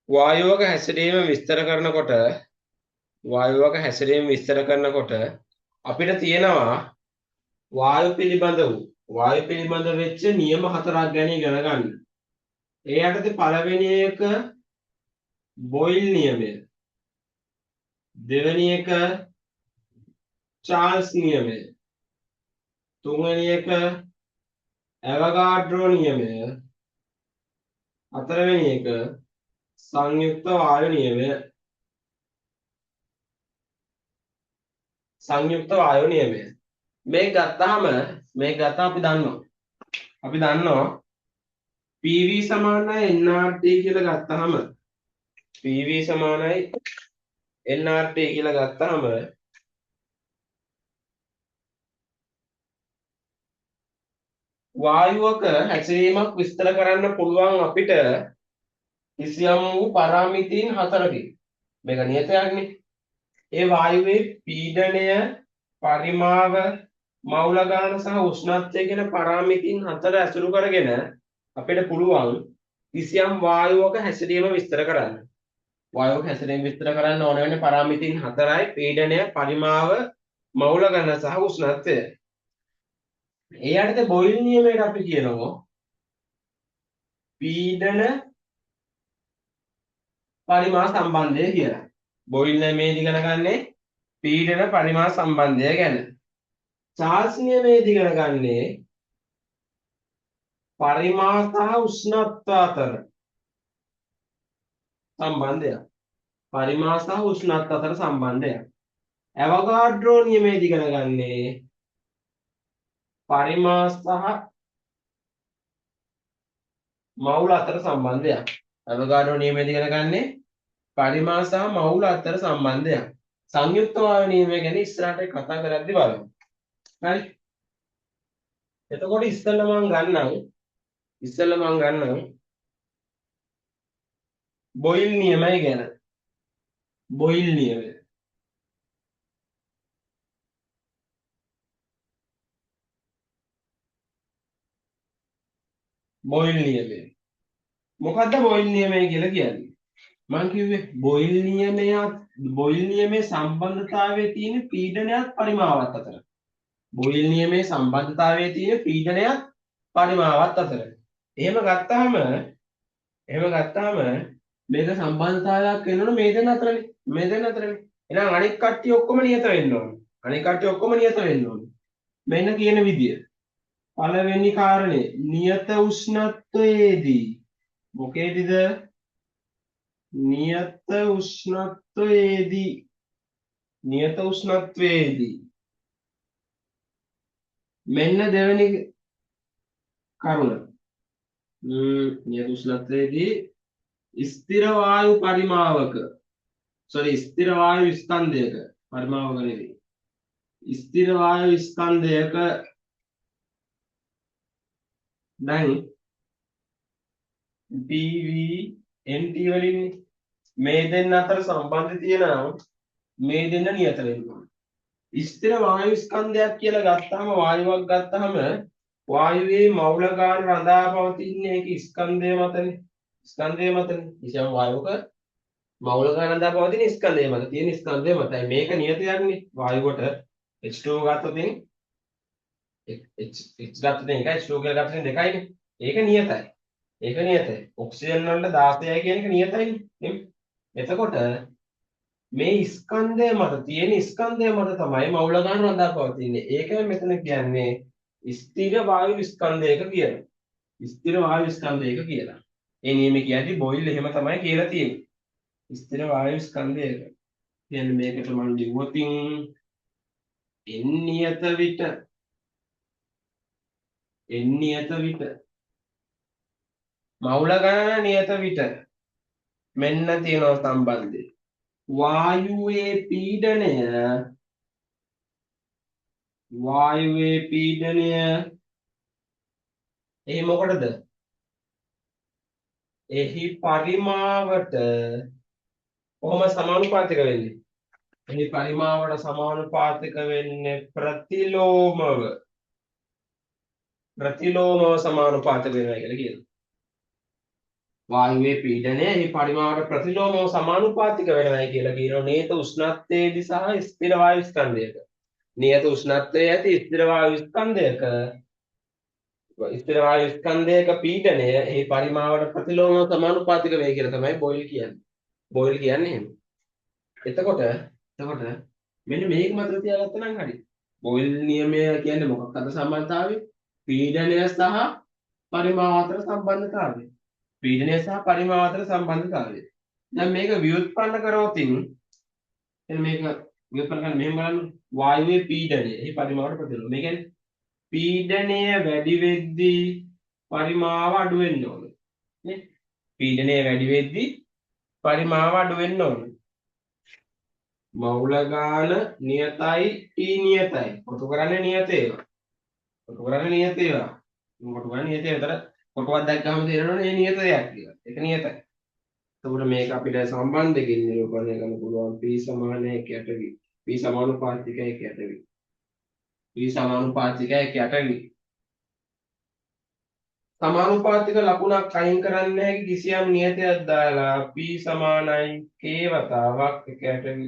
වායුවක හැසිරීම විස්තර කරනකොට වායුවක හැසිරීම විස්තර කරනකොට අපිට තියෙනවා වායු පිළිබඳ වූ වායු පිළිබඳ වෙච්ච නියම හතරක් ගැන ඉගෙන ගන්න. ඒ යටතේ පළවෙනි එක බොයිල් නියමය. දෙවෙනි එක චාල්ස් නියමය. තුන්වෙනි එක ඇවගාඩ්‍රෝ නියමය. හතරවෙනි එක සංයුක්ත වායු නියමය. සංයුක්ත වායු නියමය. මේක ගත්තාම අපි දන්නවා. අපි දන්නවා PV සමානයි nRT කියලා ගත්තාම PV සමානයි nRT කියලා ගත්තාම වායුවක හැසිරීමක් විස්තර කරන්න පුළුවන් අපිට කිසියම් වූ පරාමිතීන් හතරකින්. මේක නියතයක්නේ. ඒ වායුවේ පීඩනය, පරිමාව, මවුල ගාන සහ උෂ්ණත්වය කියන පරාමිතීන් හතර ඇසුරු කරගෙන අපිට පුළුවන් කිසියම් වායුවක හැසිරීම විස්තර කරන්න. වායුවක හැසිරීම විස්තර කරන්න ඕන වෙන්නේ පරාමිතීන් හතරයි: පීඩනය, පරිමාව, මවුල ගණන සහ උෂ්ණත්වය. ඒ යටතේ බොයිල් නියමයට අපි කියනවා පීඩන පරිමා සම්බන්ධය කියලා. බොයිල් නියමයේදී ඉගෙන ගන්නේ පීඩන පරිමා සම්බන්ධය ගැන. චාල්ස් නියමයේදී ඉගෙන ගන්නේ පරිමා සහ උෂ්ණත්ව අතර සම්බන්ධයක්. පරිමා සහ උෂ්ණත්ව අතර සම්බන්ධයක්. ඇවගාඩ්‍රෝ නියමයේදී ඉගෙන ගන්නේ පරිමා සහ මවුල අතර සම්බන්ධයක්. ඇවගාඩ්‍රෝ නියමයේදී ඉගෙන ගන්නේ පරිමා සහ මවුල අතර සම්බන්ධයක්. සංයුක්ත වායු නියමය ගැන ඉස්සරහට කතා කරද්දී බලමු. හරි. එතකොට ඉස්සෙල්ලා මං ගන්නම් බොයිල් නියමය ගැන. බොයිල් නියමය. බොයිල් නියමය. මොකද්ද බොයිල් නියමය කියලා කියන්නේ? මං කිව්වේ බොයිල් නියමයේ සම්බන්ධතාවයේ තියෙන පීඩනයත් පරිමාවත් අතර. බොයිල් නියමයේ සම්බන්ධතාවයේ තියෙන පීඩනයත් පරිමාවත් අතර. එහෙම ගත්තාම මේක සම්බන්ධතාවයක් වෙන්න ඕන මේ දෙන්න අතරනේ. මේ දෙන්න අතරනේ. එහෙනම් අනෙක් කට්ටිය ඔක්කොම නියත වෙන්න ඕන. අනෙක් කට්ටිය ඔක්කොම නියත වෙන්න ඕන. මෙන්න කියන විදිය. පළවෙනි කාරණේ නියත උෂ්ණත්වයේදී මොකේදීද? නියත උෂ්ණත්වයේදී නියත උෂ්ණත්වයේදී මෙන්න දෙවෙනි කරුණ. නියත උෂ්ණත්වයේදී ස්ථිර වායු පරිමාවක ස්ථිර වායු ස්කන්ධයක පරිමාවක නෙවෙයි ස්ථිර වායු ස්කන්ධයක දැන් PV NT වලින් මේ දෙන්න අතර සම්බන්ධය තියෙනවා මේ දෙන්න නියත වෙන්න ඕන. ස්ථිර වායු ස්කන්ධයක් කියලා ගත්තාම වායුවක් ගත්තාම වායුවේ මවුල ගාන රඳා පවතින්නේ ඒක ස්කන්ධය මතනේ. ස්කන්ධය මතනේ. කිසියම් වායුවක මවුල ගාන රඳා පවතින ස්කන්ධය මත තියෙන ස්කන්ධය මතයි. මේක නියතයක්නේ. වායුවට H2 ගත්තොත් H ගත්තොත් එකයි H2 කියලා ගත්තොත් දෙකයිනේ. ඒක නියතයි. ඒක නියතයි. ඔක්සිජන් වලට 16යි කියන එක නියතයිනේ. නේ? එතකොට මේ ස්කන්ධය මත තියෙන ස්කන්ධය මත තමයි මවුල ගාන රඳා පවතින්නේ. ඒකයි මෙතන කියන්නේ ස්ථිර වායු ස්කන්ධයක කියලා. ස්ථිර වායු ස්කන්ධයක කියලා. ඒ නියමේ කියද්දි බොයිල් එහෙම තමයි කියලා තියෙන්නේ. ස්ථිර වායු ස්කන්ධයක. කියන්නේ මේකට මම ලිව්වොතින් n නියත විට n නියත විට මවුල ගණන නියත විට මෙන්න තියෙනවා සම්බන්ධය. වායුවේ පීඩනය එහි මොකටද? එහි පරිමාවට කොහොම සමානුපාතික වෙන්නේ? එහි පරිමාවට සමානුපාතික වෙන්නේ ප්‍රතිලෝමව. ප්‍රතිලෝමව සමානුපාතික වෙනවා කියලා කියනවා. වායුවේ පීඩනය එහි පරිමාවට ප්‍රතිලෝමව සමානුපාතික වෙනවයි කියලා කියනවා නියත උෂ්ණත්වයේදී සහ ස්ථිර වායු ස්කන්ධයක. නියත උෂ්ණත්වයේ ඇති ස්ථිර වායු ස්කන්ධයක ස්ථිර වායු ස්කන්ධයක පීඩනය එහි පරිමාවට ප්‍රතිලෝමව සමානුපාතික වේ කියලා තමයි බොයිල් කියන්නේ. බොයිල් කියන්නේ එහෙම. එතකොට එතකොට මෙන්න මේක මතක තියාගත්තා නම් හරි. බොයිල් නියමය කියන්නේ මොකක්ද සම්බන්ධතාවය? පීඩනය සහ පරිමාව අතර සම්බන්ධතාවය. පීඩනය සහ පරිමාව අතර සම්බන්ධතාවය. දැන් මේක ව්‍යුත්පන්න කරොතින් එන්න මේක ව්‍යුත්පන්න කරන්න මෙහෙම බලන්න. වායුවේ පීඩනය එහි පරිමාවට ප්‍රතිලෝම. මේ කියන්නේ පීඩනය වැඩි වෙද්දී පරිමාව අඩු වෙන්න ඕන. නේ? පීඩනය වැඩි වෙද්දී පරිමාව අඩු වෙන්න ඕන. මවුල ගාන නියතයි T නියතයි. කොටු කරන්නේ නියත ඒවා. කොටු කරන්නේ නියත ඒවා. කොටු කරන්නේ නියත ඒවා. විතර කොටුවක් දැක්කම තේරෙනවනේ මේ නියත දෙයක් කියලා. ඒක නියතයි. එතකොට මේක අපිට සම්බන්ධකින් නිරූපණය කරන්න පුළුවන් P සමාන 1 යට V. P සමානුපාතික 1 යට V. P සමානුපාතික 1 යට V. සමානුපාතික ලකුණක් අයින් කරන්න හැකි කිසියම් නියතයක් දාලා P සමානයි K වතාවක් 1 යට V.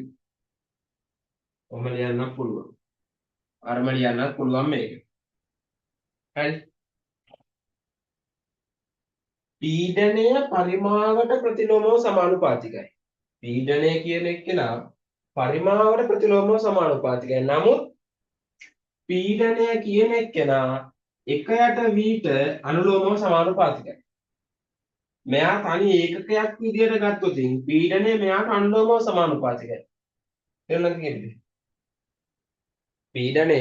ඔහොම ලියන්නත් පුළුවන්. අරම ලියන්නත් පුළුවන් මේක. හරි. පීඩනය පරිමාවට ප්‍රතිලෝමව සමානුපාතිකයි. පීඩනය කියන එක්කෙනා පරිමාවට ප්‍රතිලෝමව සමානුපාතිකයි. නමුත් පීඩනය කියන එක්කෙනා එක යට වීට අනුලෝමව සමානුපාතිකයි. මෙයා තනි ඒකකයක් විදියට ගත්තොත් පීඩනය මෙයාට අනුලෝමව සමානුපාතිකයි. තේරුණාද කියන්නේ? පීඩනය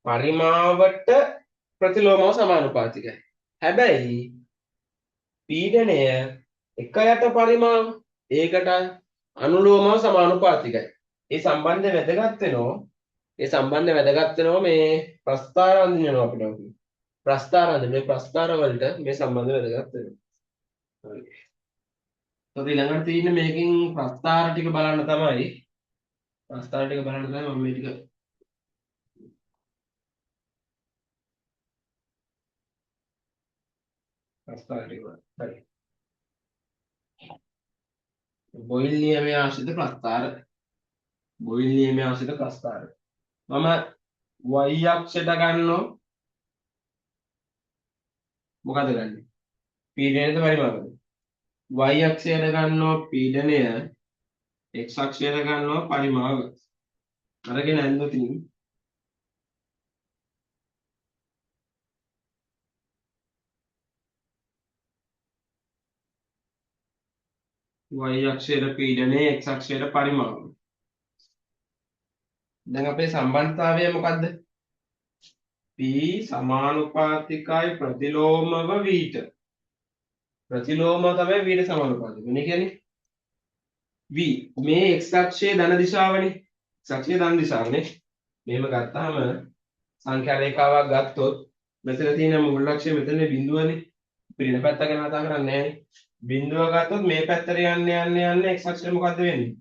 පරිමාවට ප්‍රතිලෝමව සමානුපාතිකයි. හැබැයි පීඩනය එක යට පරිමාව ඒකට අනුලෝමව සමානුපාතිකයි. ඒ සම්බන්ධය වැදගත් වෙනවා. ඒ සම්බන්ධය වැදගත් වෙනවා මේ ප්‍රස්ථාර අඳිනවා අපිට අපි. ප්‍රස්ථාර අඳින මේ ප්‍රස්ථාර වලට මේ සම්බන්ධය වැදගත් වෙනවා. හරි. එතකොට ඊළඟට තියෙන්නේ මේකෙන් ප්‍රස්ථාර ටික බලන්න තමයි. ප්‍රස්ථාර ටික බලන්න තමයි මම මේ ටික ප්‍රස්ථාර ටික බලන්න. හරි. බොයිල් නියමයේ ආශ්‍රිත ප්‍රස්ථාර. බොයිල් නියමයේ ආශ්‍රිත ප්‍රස්ථාර. මම y අක්ෂයට ගන්නෝ මොකද ගන්නෙ? පීඩනයද පරිමාවද? y අක්ෂයට ගන්නෝ පීඩනය, x අක්ෂයට ගන්නවා පරිමාව. අරගෙන ඇන්දොත් y අක්ෂයට පීඩනය, x අක්ෂයට පරිමාව. දැන් අපේ සම්බන්ධතාවය මොකද්ද? P සමානුපාතිකයි ප්‍රතිලෝමව වීට. ප්‍රතිලෝම තමයි වීට සමානුපාතික. මේ කියන්නේ V මේ x අක්ෂයේ ධන දිශාවනේ. x අක්ෂයේ ධන දිශාවනේ. මෙහෙම ගත්තාම සංඛ්‍යා රේඛාවක් ගත්තොත් මෙතන තියෙන මුල් අක්ෂය මෙතන බිඳුවනේ. අපි ඍණ පැත්ත ගැන කතා කරන්නේ නැහැනේ. බිඳුව ගත්තොත් මේ පැත්තට යන්න යන්න යන්න x අක්ෂය මොකද්ද වෙන්නේ?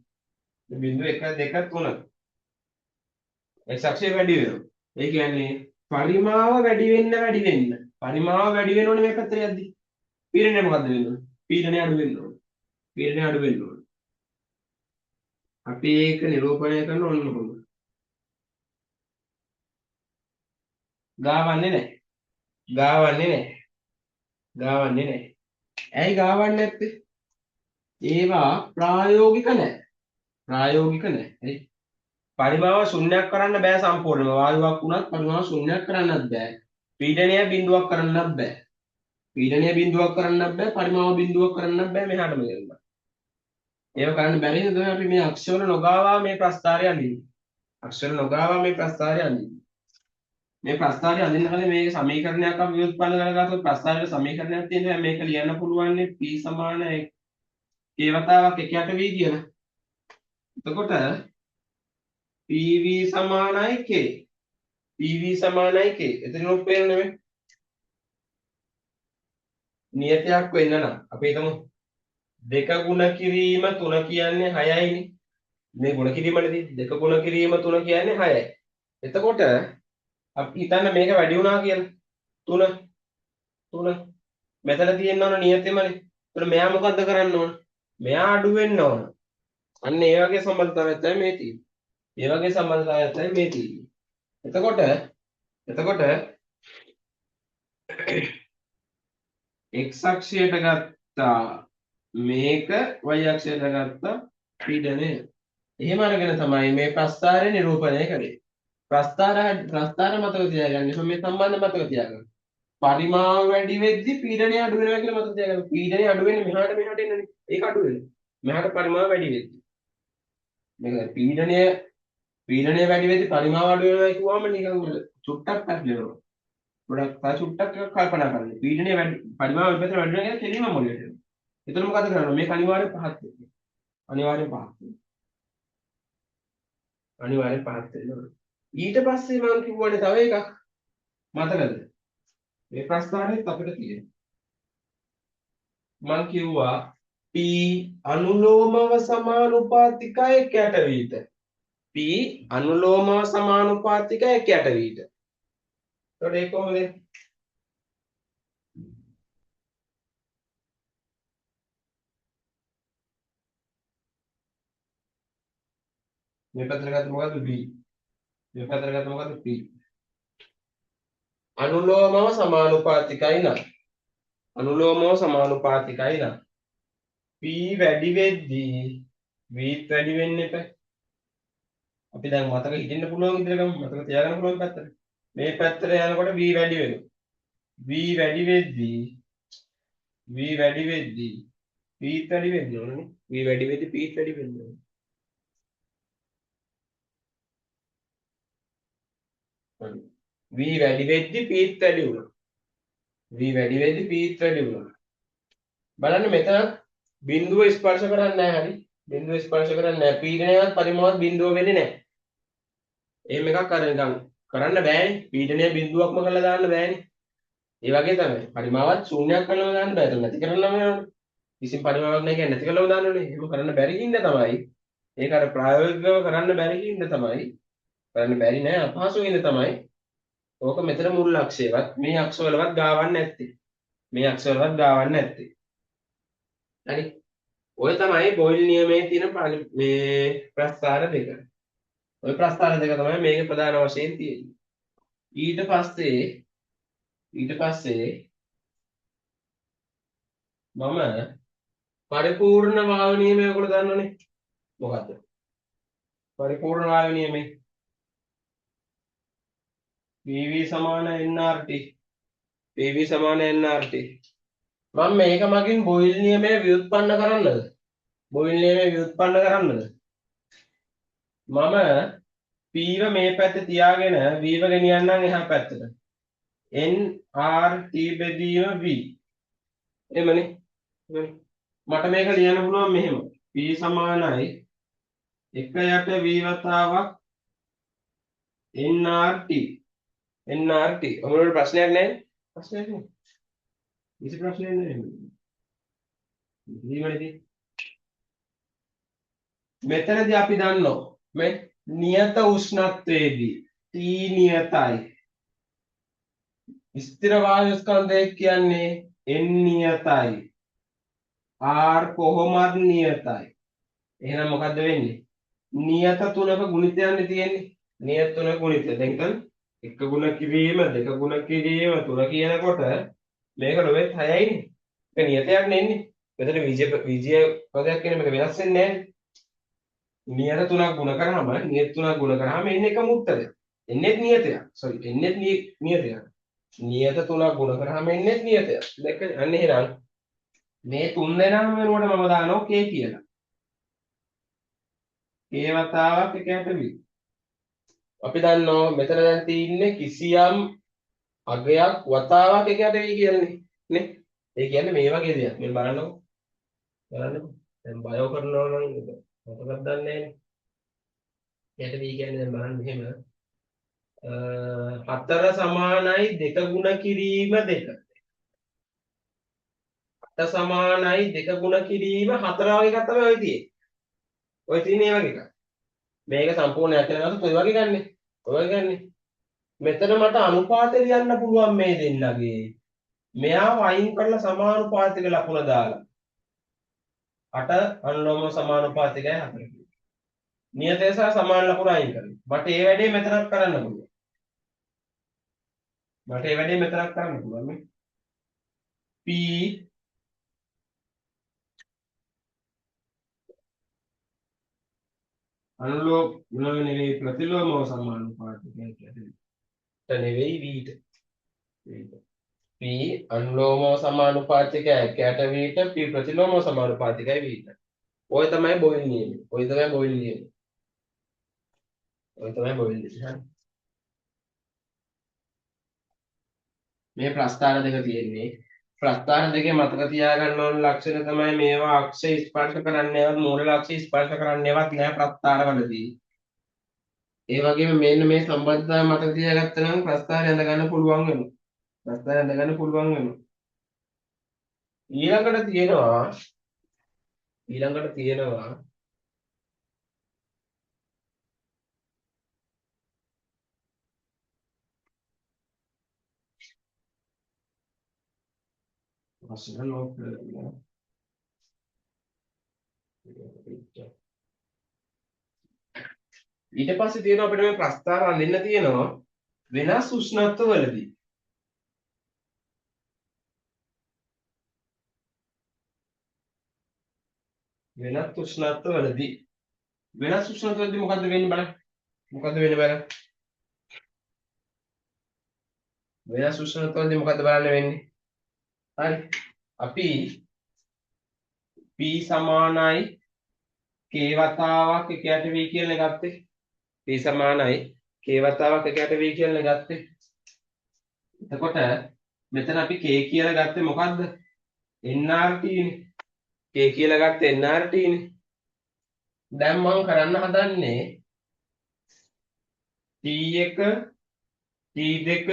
බිඳුව 1 2 3. x අක්ෂය වැඩි වෙනවා. ඒ කියන්නේ පරිමාව වැඩි වෙන්න වැඩි වෙන්න. පරිමාව වැඩි වෙනෝනේ මේ පැත්තට යද්දි. පීඩනය මොකද්ද වෙන්න ඕනේ? පීඩනය අඩු වෙන්න ඕනේ. පීඩනය අඩු වෙන්න ඕනේ. අපි ඒක නිරූපණය කරන ඔන්න ඔහොම. ගාවන්නේ නැහැ. ගාවන්නේ නැහැ. ගාවන්නේ නැහැ. ඇයි ගාවන්නේ නැත්තේ? ඒවා ප්‍රායෝගික නැහැ. ප්‍රායෝගික නැහැ. ඇයි? පරිමාව ශුන්‍යයක් කරන්න බෑ සම්පූර්ණයෙන්ම. වායුවක් වුණත් පරිමාව ශුන්‍යයක් කරන්නත් බෑ. පීඩනය බිඳුවක් කරන්නත් බෑ. පීඩනය බිඳුවක් කරන්නත් බෑ. පරිමාව බිඳුවක් කරන්නත් බෑ මෙහාටම ගෙනල්ලා. ඒව කරන්න බැරි හින්දා තමයි අපි මේ අක්ෂවල නොගාවා මේ ප්‍රස්ථාරය අඳින්නේ. අක්ෂවල නොගාවා මේ ප්‍රස්ථාරය අඳින්නේ. මේ ප්‍රස්ථාරය අඳින්න කලින් මේ සමීකරණයක් අපි ව්‍යුත්පන්න කරගත්තොත් ප්‍රස්ථාරයේ සමීකරණයක් තියෙනවා. මේක ලියන්න පුළුවන් නේ P සමාන K වතාවක් 1 යට V කියලා. එතකොට PV සමානයි K. PV සමානයි K. එතන උත් පේන්නේ නෙමෙයි. නියතයක් වෙන්න නම් අපි හිතමු දෙක ගුණ කිරීම තුන කියන්නේ 6යිනේ. මේ ගුණ කිරීමනේ තියෙන්නේ. දෙක ගුණ කිරීම තුන කියන්නේ 6යි. එතකොට අපි හිතන්න මේක වැඩි වුණා කියලා. 3 3 මෙතන තියෙන්න ඕන නියතෙමනේ. ඒතර මෙයා මොකද්ද කරන්න ඕන? මෙයා අඩු වෙන්න ඕන. අන්න ඒ වගේ සම්බන්ධතාවයක් තමයි මේ තියෙන්නේ. ඒ වගේ සම්බන්ධතාවයක් තමයි මේ තියෙන්නේ. එතකොට එතකොට x අක්ෂයට ගත්තා මේක, y අක්ෂයට ගත්තා පීඩනය. එහෙම අරගෙන තමයි මේ ප්‍රස්ථාරය නිරූපණය කරේ. ප්‍රස්ථාර ප්‍රස්ථාර මතක තියාගන්න. එහෙනම් මේ සම්බන්ධ මතක තියාගන්න. පරිමාව වැඩි වෙද්දි පීඩනය අඩු වෙනවා කියලා මතක තියාගන්න. පීඩනය අඩු වෙන්නේ මෙහාට මෙහාට එන්නනේ. ඒක අඩු වෙනවා. මෙහාට පරිමාව වැඩි වෙද්දි. මේක පීඩනය පීඩනය වැඩි වෙද්දි පරිමාව අඩු වෙනවා කිව්වම නිකන් චුට්ටක් පැටලෙනවා. ගොඩක් තව චුට්ටක් එකක් කල්පනා කරන්න. පීඩනය වැඩි පරිමාව වැඩි පැත්තට වැඩි වෙනවා කියලා කෙලින්ම මොළයට එනවා. එතන මොකද කරන්නේ? මේක අනිවාර්යෙන් පහත් වෙනවා. අනිවාර්යෙන් පහත් වෙනවා. අනිවාර්යෙන් පහත් වෙනවා. ඊට පස්සේ මම කිව්වනේ තව එකක් මතකද? මේ ප්‍රස්ථාරෙත් අපිට තියෙනවා. මං කිව්වා P අනුලෝමව සමානුපාතිකයි 1 යට වීට. P අනුලෝමව සමානුපාතිකයි 1 යට වීට. එතකොට ඒක කොහොමද? මේ පැත්තට ගත්තම මොකද්ද V? මේ පැත්තට ගත්තම මොකද්ද P? අනුලෝමව සමානුපාතිකයි නම්, අනුලෝමව සමානුපාතිකයි නම් P වැඩි වෙද්දී V වැඩි වෙන්න එපා. අපි දැන් මතක හිටින්න පුළුවන් විදිහට ගමු. මතක තියාගන්න පුළුවන් පැත්තට. මේ පැත්තට යනකොට V වැඩි වෙනවා. V වැඩි වෙද්දී V වැඩි වෙද්දී P වැඩි වෙන්න ඕනේ. V වැඩි වෙද්දී P වැඩි වෙන්න ඕනේ. V වැඩි වෙද්දී P වැඩි වුණා. V වැඩි වෙද්දී P වැඩි වුණා. බලන්න මෙතන බිඳුව ස්පර්ශ කරන්නේ නැහැ. හරි. බිඳුව ස්පර්ශ කරන්නේ නැහැ. පීඩනයවත් පරිමාවත් බිඳුව වෙන්නේ නැහැ. එහෙම එකක් අර නිකන් කරන්න බෑනේ. පීඩනය බිඳුවක්ම කරලා දාන්න බෑනේ. ඒ වගේ තමයි. පරිමාවත් ශූන්‍යයක් කරලම දාන්න බෑ. ඒක නැති කරලම යනවනේ. කිසිම පරිමාවක් නැහැ කියන්නේ නැති කරලම දාන්න ඕනේ. එහෙම කරන්න බැරි හින්දා තමයි. ඒක අර ප්‍රායෝගිකව කරන්න බැරි හින්දා තමයි. කරන්න බැරි නෑ, අපහසු හින්දා තමයි. ඕක මෙතන මුල් අක්ෂයවත් මේ අක්ෂවලවත් ගාවන්නේ නැත්තේ. මේ අක්ෂවලවත් ගාවන්නේ නැත්තේ. හරි. ඔය තමයි බොයිල් නියමයේ තියෙන මේ ප්‍රස්ථාර දෙක. ඔය ප්‍රස්ථාර දෙක තමයි මේකේ ප්‍රධාන වශයෙන් තියෙන්නේ. ඊට පස්සේ ඊට පස්සේ මම පරිපූර්ණ වායු නියමය ඔයගොල්ලෝ දන්නවනේ. මොකද්ද? පරිපූර්ණ වායු නියමය. PV සමාන nRT. PV සමාන nRT. මම මේක මගින් බොයිල් නියමය ව්‍යුත්පන්න කරන්නද? බොයිල් නියමය ව්‍යුත්පන්න කරන්නද? මම P ව මේ පැත්තේ තියාගෙන V ව ගෙනියන්නම් එහා පැත්තට. nRT බෙදීම V. එහෙමනේ. එහෙමනේ. මට මේක ලියන්න පුළුවන් මෙහෙම. P සමානයි 1 යට V වතාවක් nRT. nRT. ඔයාලට ප්‍රශ්නයක් නැහැ? ප්‍රශ්නයක් නෑ. කිසි ප්‍රශ්නයක් නෑ. ඉතින් මෙතනදී අපි දන්නවා මේ නියත උෂ්ණත්වයේදී T නියතයි. ස්ථිර වායු ස්කන්ධය කියන්නේ N නියතයි. R කොහොමත් නියතයි. එහෙනම් මොකද්ද වෙන්නේ? නියත තුනක ගුණිතයන්නේ තියෙන්නේ. නියත තුනක ගුණිතය. දැන් හිතන්න 1 ගුණ කිරීම 2 ගුණ කිරීම 3 කියනකොට මේක ලොවෙත් 6යිනේ. ඒක නියතයක් නෙන්නේ. මෙතන විජය විජය පදයක් කියන්නේ මේක වෙනස් වෙන්නේ නැහැ. නියත තුනක් ගුණ කරාම නියත තුනක් ගුණ කරාම එන්නේ එකම උත්තරයක්. එන්නේත් නියතයක්. සෝරි එන්නේත් නියතයක්. නියත තුනක් ගුණ කරාම එන්නේත් නියතයක්. දැක්කද? අන්න එහෙනම් මේ තුන් දෙනාම වෙනුවට මම දානවා K කියලා. K වතාවක් එක යට V. අපි දන්නවා මෙතන දැන් තියෙන්නේ කිසියම් අගයක් වතාවක් එක යට V කියලානේ. නේ? ඒ කියන්නේ මේ වගේ දෙයක්. මෙන්න බලන්නකෝ. බලන්නකෝ. දැන් බයෝ කරනවා නම් මතකද දන්නේ නෑනේ. යට V කියන්නේ දැන් බලන්න මෙහෙම 4 සමානයි 2 ගුණ කිරීම 2. 8 සමානයි 2 ගුණ කිරීම 4 වගේ එකක් තමයි ඔය තියෙන්නේ. ඔය තියෙන්නේ මේ වගේ එකක්. මේක සම්පූර්ණයක් කියලා ගත්තොත් ඔය වගේ ගන්නෙ. ඔය වගේ ගන්නෙ. මෙතන මට අනුපාතය ලියන්න පුළුවන් මේ දෙන්නගේ. මෙයාව අයින් කරලා සමානුපාතික ලකුණ දාලා 8 අනුලෝමව සමානුපාතිකයි 4. නියතය සහ සමාන ලකුණ අයින් කරනවා. මට ඒ වැඩේ මෙතනක් කරන්න පුළුවන්. මට ඒ වැඩේ මෙතනක් කරන්න පුළුවන් මේ. P අනුලෝම නෙවෙයි ප්‍රතිලෝමව සමානුපාතිකයි කියන්නේ. ට නෙවෙයි වීට. P අනුලෝමව සමානුපාතිකයි 1ට වීට, P ප්‍රතිලෝමව සමානුපාතිකයි වීට. ඔය තමයි බොයිල් නියමය. ඔය තමයි බොයිල් නියමය. ඔය තමයි බොයිල් නියමය. හරි. මේ ප්‍රස්ථාර දෙක තියෙන්නේ. ප්‍රස්ථාර දෙකේ මතක තියාගන්න ඕන ලක්ෂණ තමයි මේවා අක්ෂ ස්පර්ශ කරන්නේවත් මූල ලක්ෂ්‍ය ස්පර්ශ කරන්නේවත් නෑ ප්‍රස්ථාරවලදී. ඒ වගේම මෙන්න මේ සම්බන්ධතාවය මතක තියාගත්තා නම් ප්‍රස්ථාරය ඇඳ ගන්න පුළුවන් වෙනවා. ප්‍රස්ථාරය ඇඳ ගන්න පුළුවන් වෙනවා. ඊළඟට තියෙනවා ඊළඟට තියෙනවා ප්‍රශ්න නෝට් කරගන්න. ඊට පස්සේ තියෙනවා අපිට මේ ප්‍රස්ථාර අඳින්න තියෙනවා වෙනස් උෂ්ණත්වවලදී. වෙනස් උෂ්ණත්වවලදී වෙනස් උෂ්ණත්වවලදී මොකද්ද වෙන්නේ බලන්න. මොකද්ද වෙන්නේ බලන්න. වෙනස් උෂ්ණත්වවලදී මොකද්ද බලන්න වෙන්නේ? හරි. අපි P සමානයි K වතාවක් 1 යට V කියලා ගත්තේ. P සමානයි K වතාවක් 1 යට V කියලා ගත්තේ. එතකොට මෙතන අපි K කියලා ගත්තේ මොකද්ද? nRT නේ. K කියලා ගත්තේ nRT නේ. දැන් මං කරන්න හදන්නේ T1 T2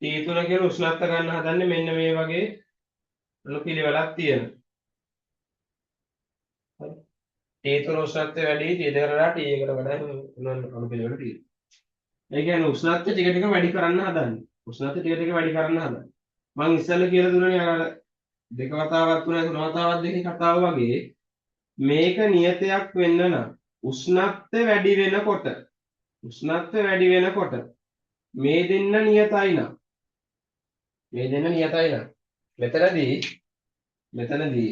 T3 කියලා උෂ්ණත්ව ගන්න හදන්නේ මෙන්න මේ වගේ අනුපිළිවෙලක් තියෙන. හරි. T3 උෂ්ණත්වය වැඩි T2 කට වඩා T1කට වඩා අනුපිළිවෙල තියෙනවා. ඒ කියන්නේ උෂ්ණත්වය ටික ටික වැඩි කරන්න හදන්නේ. උෂ්ණත්වය ටික ටික වැඩි කරන්න හදන්නේ. මං ඉස්සෙල්ලා කියලා දුන්නානේ අර දෙක වතාවක් තුනයි තුන වතාවක් දෙකේ කතාව වගේ මේක නියතයක් වෙන්න නම් උෂ්ණත්වය වැඩි වෙනකොට උෂ්ණත්වය වැඩි වෙනකොට මේ දෙන්න නියතයි නම් මේ දෙන්න නියතයි නම් මෙතනදී මෙතනදී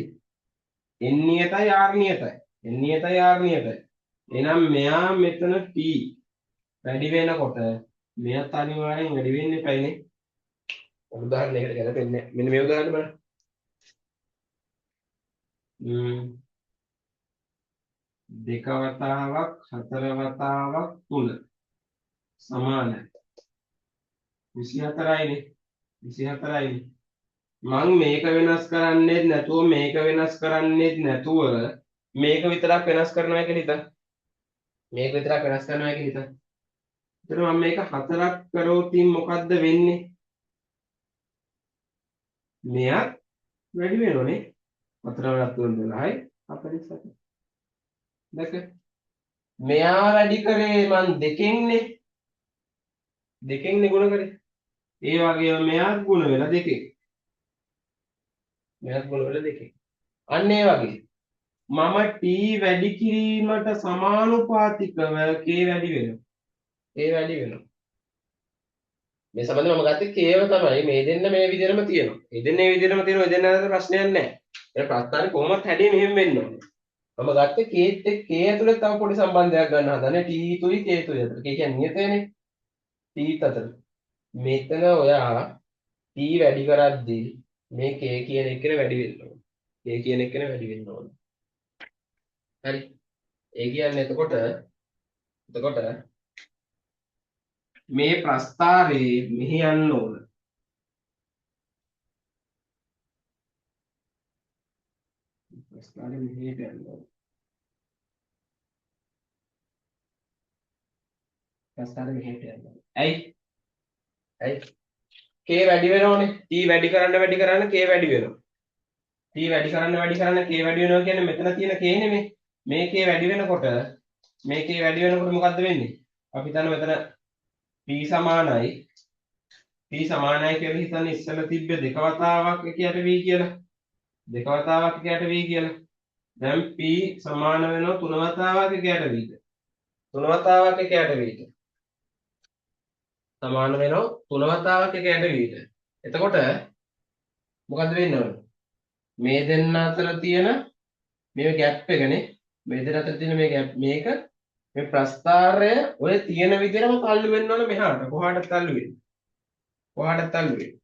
N නියතයි R නියතයි N නියතයි R නියතයි. එහෙනම් මෙයා මෙතන T වැඩි වෙනකොට මෙයත් අනිවාර්යෙන් වැඩි වෙන්න එපයිනේ. උදාහරණයකට ගැලපෙන්නේ නැහැ. මෙන්න මේ උදාහරණය බලන්න. දෙක වතාවක් හතර වතාවක් තුන සමානයි 24යිනේ. 24යිනේ. මං මේක වෙනස් කරන්නේත් නැතුව මේක වෙනස් කරන්නේත් නැතුව මේක විතරක් වෙනස් කරනවා කියලා හිතන්න. මේක විතරක් වෙනස් කරනවා කියලා හිතන්න. එතන මම මේක හතරක් කරොත් මොකද්ද වෙන්නේ? මෙයත් වැඩි වෙනවනේ. හතර වරක් තුන 12යි 48. දැක මෙයා වැඩි කරේ මං දෙකෙන්නේ. දෙකෙන්නේ ගුණ කරේ. ඒ වගේම මෙයාත් ගුණ වෙලා දෙකෙන්. මෙයාත් ගුණ වෙලා දෙකෙන්. අන්න ඒ වගේ මම T වැඩි කිරීමට සමානුපාතිකව K වැඩි වෙනවා. K වැඩි වෙනවා. මේ සම්බන්ධව මම ගත්තේ K ව තමයි. මේ දෙන්න මේ විදිහටම තියෙනවා. මේ දෙන්න මේ විදිහටම තියෙනවා. මේ දෙන්න අතර ප්‍රශ්නයක් නැහැ. ඒ ප්‍රස්තාරේ කොහොමත් හැඩේ මෙහෙම වෙන්න ඕනේ. මම ගත්තේ K එක්ක K ඇතුලේ තව පොඩි සම්බන්ධයක් ගන්න හදන්නේ T තුයි K තුයි අතර. K කියන්නේ නියතයනේ. T අතර. මෙතන ඔයා T වැඩි කරද්දී මේ K කියන එකන වැඩි වෙන්න ඕනේ. K කියන එකන වැඩි වෙන්න ඕනේ. හරි. ඒ කියන්නේ එතකොට එතකොට මේ ප්‍රස්තාරේ මෙහි යන්න ඕන. ප්‍රස්තාරේ මෙහෙට යන්න ඕන. ප්‍රස්තාරේ මෙහෙට යන්න ඕන. ඇයි? ඇයි? K වැඩි වෙනවනේ. T වැඩි කරන්න වැඩි කරන්න K වැඩි වෙනවා. T වැඩි කරන්න වැඩි කරන්න K වැඩි වෙනවා කියන්නේ මෙතන තියෙන K නෙමෙයි. මේ K වැඩි වෙනකොට මේ K වැඩි වෙනකොට මොකද්ද වෙන්නේ? අපි හිතන්න මෙතන P සමානයි P සමානයි කියලා හිතන්න ඉස්සෙල්ලා තිබ්බේ දෙක වතාවක් එක යට V කියලා. දෙක වතාවක් එක යට V කියලා. දැන් P සමාන වෙනවා තුන වතාවක් එක යට V ට. තුන වතාවක් එක යට V ට. සමාන වෙනවා තුන වතාවක් එක යට V ට. එතකොට මොකද්ද වෙන්න ඕන? මේ දෙන්න අතර තියෙන මේ ગેප් එකනේ. මේ දෙන්න අතර තියෙන මේ ગેප් මේක මේ ප්‍රස්ථාරය ඔය තියෙන විදිහටම තල්ලු වෙන්න ඕන මෙහාට. කොහාටද තල්ලු වෙන්නේ? කොහාටද තල්ලු වෙන්නේ?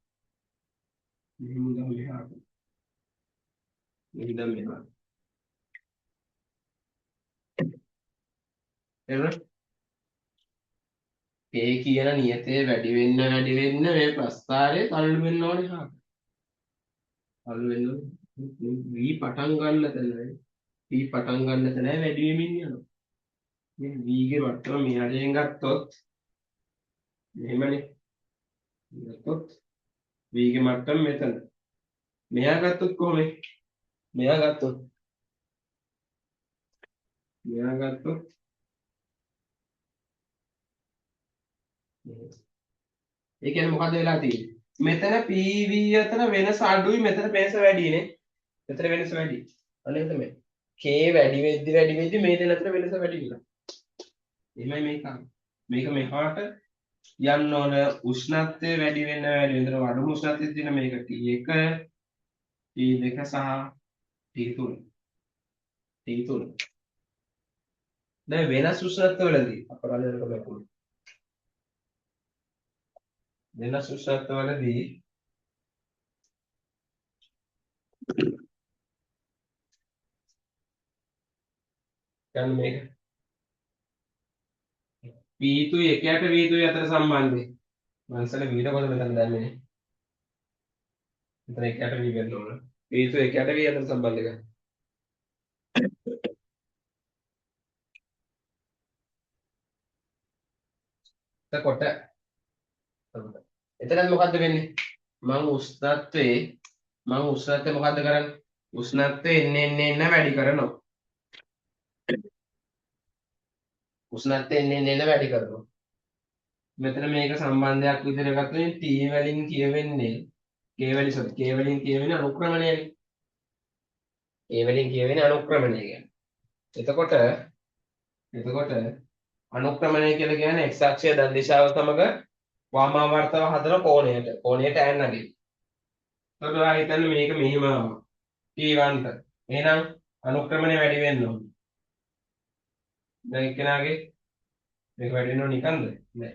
මෙහෙම ගමු මෙහාට. මෙහෙම දැන් මෙහාට. තේරුණා? K කියන නියතය වැඩි වෙන්න වැඩි වෙන්න මේ ප්‍රස්ථාරය තල්ලු වෙන්න ඕනේ එහාට. තල්ලු වෙන්න ඕනේ. V පටන් ගන්න තැනයි V පටන් ගන්න තැනයි වැඩි වෙමින් යනවා. මේ V ගේ වට්ටම මෙහාටෙන් ගත්තොත් මෙහෙමනේ. ගත්තොත් V ගේ මට්ටම මෙතන. මෙහා ගත්තොත් කොහොමද? මෙහා ගත්තොත් මෙහා ගත්තොත් ඒ කියන්නේ මොකද වෙලා තියෙන්නේ? මෙතන PV අතර වෙනස අඩුයි, මෙතන වෙනස වැඩි නේ. මෙතන වෙනස වැඩි. අන්න ඒක තමයි. K වැඩි වෙද්දි වැඩි වෙද්දි මේ දෙක අතර වෙනස වැඩි වෙනවා. එහෙමයි මේක. මේක මෙහාට යන්න ඕන උෂ්ණත්වය වැඩි වෙන්න වැඩි වෙන. එතන අඩුම උෂ්ණත්වය තියෙන මේක T1, T2 සහ T3. T3. දැන් වෙනස් උෂ්ණත්වවලදී අපරාධ කරලා වෙනස් උෂ්ණත්වවලදී ගන්න මේක P තුයි එක යට V තුයි අතර සම්බන්ධය. මං ඉස්සෙල්ලා V ට කොහොමද මෙතන දැම්මේ? මෙතන එක යට V වෙන්න ඕන. P තුයි එක යට V අතර සම්බන්ධය ගන්න. එතකොට එතනත් මොකද්ද වෙන්නේ? මං උෂ්ණත්වයේ මොකද්ද කරන්නේ? උෂ්ණත්වය එන්න එන්න එන්න වැඩි කරනවා. උෂ්ණත්වය එන්න එන්න එන්න වැඩි කරනවා. මෙතන මේක සම්බන්ධයක් විදිහට ගත්තොත් T වලින් කියවෙන්නේ K වලින් සොරි K වලින් කියවෙන්නේ අනුක්‍රමණයනේ. K වලින් කියවෙන්නේ අනුක්‍රමණය කියන්නේ. එතකොට අනුක්‍රමණය කියලා කියන්නේ x අක්ෂය ධන දිශාව සමග වාමාවර්තව හදන කෝණයට ඈන් නගින. එතකොට ඔයා හිතන්නේ මේක මෙහෙම ආවා. T1 ට. එහෙනම් අනුක්‍රමණය වැඩි වෙන්න ඕනේ. දැන් එක්කෙනාගේ මේක වැඩි වෙනව නිකන්ද? නෑ.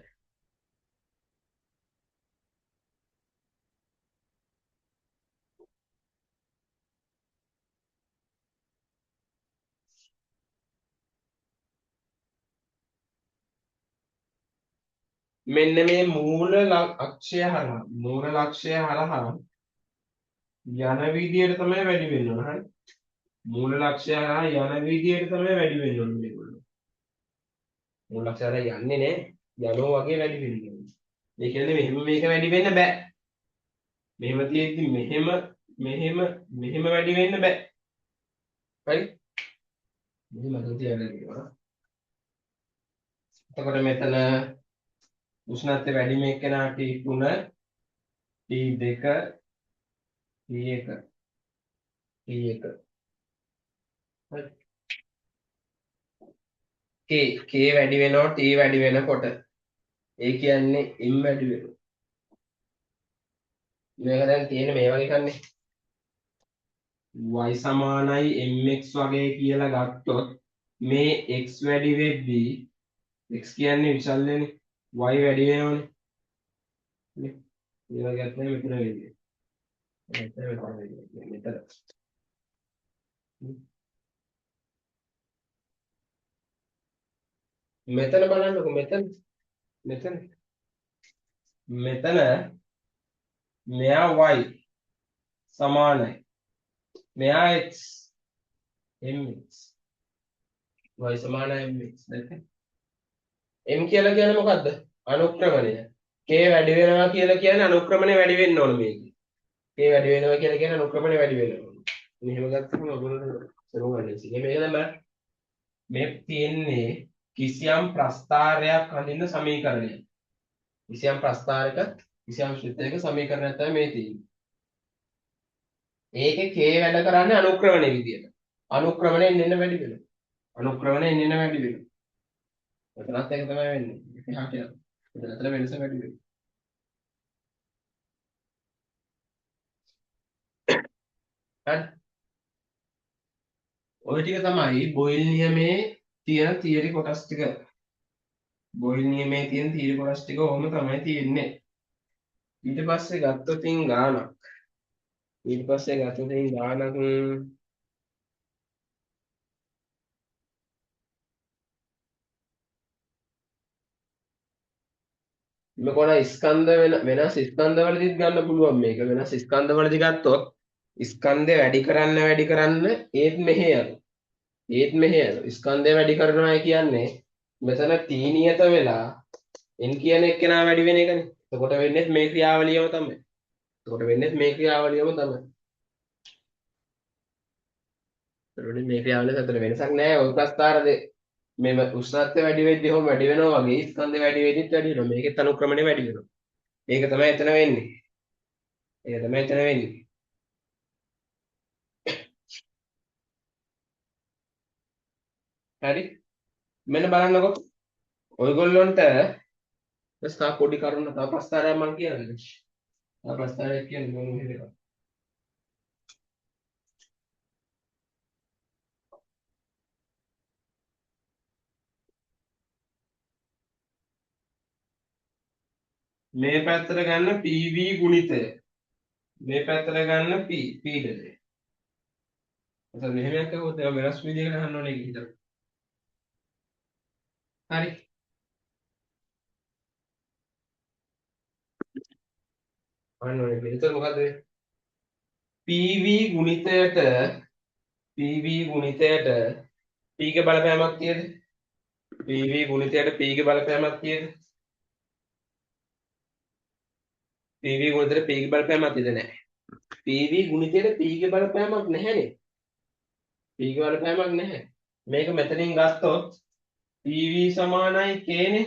මෙන්න මේ මූල අක්ෂය හරහා මූල ලක්ෂ්‍යය හරහා යන විදියට තමයි වැඩි වෙන්න ඕන. හරි? මූල ලක්ෂ්‍යය හරහා යන විදියට තමයි වැඩි වෙන්න ඕන මේගොල්ලෝ. මූල ලක්ෂ්‍යය හරහා යන්නේ නෑ. යනවා වගේ වැඩි වෙන්න ඕන. ඒ කියන්නේ මෙහෙම මේක වැඩි වෙන්න බෑ. මෙහෙම තියෙද්දි මෙහෙම මෙහෙම මෙහෙම වැඩි වෙන්න බෑ. හරි? මෙහෙම මතක තියාගන්න ඕන. එතකොට මෙතන උෂ්ණත්වය වැඩිම එක්කෙනා T3 T2 T1 T1. හරි. K K වැඩි වෙනවා T වැඩි වෙනකොට. ඒ කියන්නේ M වැඩි වෙනවා. මේක දැන් තියෙන්නේ මේ වගේ කන්නේ. Y සමානයි mx වගේ කියලා ගත්තොත් මේ x වැඩි වෙද්දී x කියන්නේ විශල්‍යනේ. Y වැඩි වෙනවනේ. නේ? මේ වගේ තමයි මෙතන වෙන්නේ. මෙතන මෙතන වෙන්නේ. මෙතන. මෙතන බලන්නකෝ මෙතන. මෙතන. මෙතන මෙයා y සමානයි. මෙයා x mx. y සමානයි mx. දැක්කද? M කියලා කියන්නේ මොකද්ද? අනුක්‍රමණය. K වැඩි වෙනවා කියලා කියන්නේ අනුක්‍රමණය වැඩි වෙන්න ඕන මේකේ. K වැඩි වෙනවා කියලා කියන්නේ අනුක්‍රමණය වැඩි වෙන්න ඕන. මෙහෙම ගත්තම ඔයගොල්ලෝ තේරුම් ගන්න ඉතින්. මේක තමයි මේ තියෙන්නේ කිසියම් ප්‍රස්ථාරයක් අඳින්න සමීකරණය. කිසියම් ප්‍රස්ථාරයක කිසියම් ශ්‍රිතයක සමීකරණයක් තමයි මේ තියෙන්නේ. ඒකේ K වැඩ කරන්නේ අනුක්‍රමණය විදියට. අනුක්‍රමණය එන්න එන්න වැඩි වෙනවා. අනුක්‍රමණය එන්න එන්න වැඩි වෙනවා. මෙතනත් ඒක තමයි වෙන්නේ. ඒක එහාට යනවා. මෙතන අතර වෙනස වැඩි වෙනවා. හරි. ඔය ටික තමයි බොයිල් නියමයේ තියෙන තියරි කොටස් ටික. බොයිල් නියමයේ තියෙන තියරි කොටස් ටික ඔහොම තමයි තියෙන්නේ. ඊට පස්සේ ගත්තොත් ගානක්. ඊට පස්සේ ගත්තොත් ගානක් මේක ඔන ස්කන්ධ වෙන වෙනස් ස්කන්ධ වලදීත් ගන්න පුළුවන් මේක. වෙනස් ස්කන්ධ වලදී ගත්තොත් ස්කන්ධය වැඩි කරන්න වැඩි කරන්න ඒත් මෙහෙ යනවා. ඒත් මෙහෙ යනවා. ස්කන්ධය වැඩි කරනවා කියන්නේ මෙතන T නියත වෙලා N කියන එක්කෙනා වැඩි වෙන එකනේ. එතකොට වෙන්නේ මේ ක්‍රියාවලියම තමයි. එතකොට වෙන්නේ මේ ක්‍රියාවලියම තමයි. එතකොට මේ ක්‍රියාවලිය අතර වෙනසක් නෑ. ඔය ප්‍රස්තාර මේ උෂ්ණත්වය වැඩි වෙද්දී කොහොම වැඩි වෙනවා වගේ ස්කන්ධය වැඩි වෙද්දිත් වැඩි වෙනවා. මේකෙත් අනුක්‍රමණය වැඩි වෙනවා. ඒක තමයි එතන වෙන්නේ. ඒක තමයි එතන වෙන්නේ. හරි. මෙන්න බලන්නකෝ. ඔයගොල්ලොන්ට බස් තව පොඩි කරුණ තව ප්‍රස්තාරයක් මම කියන්නද? තව ප්‍රස්තාරයක් කියන්න මම මෙහෙම එකක්. මේ පැත්තට ගන්න PV ගුණිතය. මේ පැත්තට ගන්න P පීඩනය. එතකොට මෙහෙම එකක් අහුවොත් ඒවා වෙනස් විදිහකට අහන්න ඕනේ කියලා හිතන්න. හරි. අහන්න ඕනේ කියලා. එතකොට මොකද්ද වෙන්නේ? PV ගුණිතයට PV ගුණිතයට P ගේ බලපෑමක් තියෙද? PV ගුණිතයට P ගේ බලපෑමක් තියෙද? PV ගුණිතයට P ගේ බලපෑමක් තියෙද නැහැ. PV ගුණිතයට P ගේ බලපෑමක් නැහැනේ. P ගේ බලපෑමක් නැහැ. මේක මෙතනින් ගත්තොත් PV සමානයි K නේ.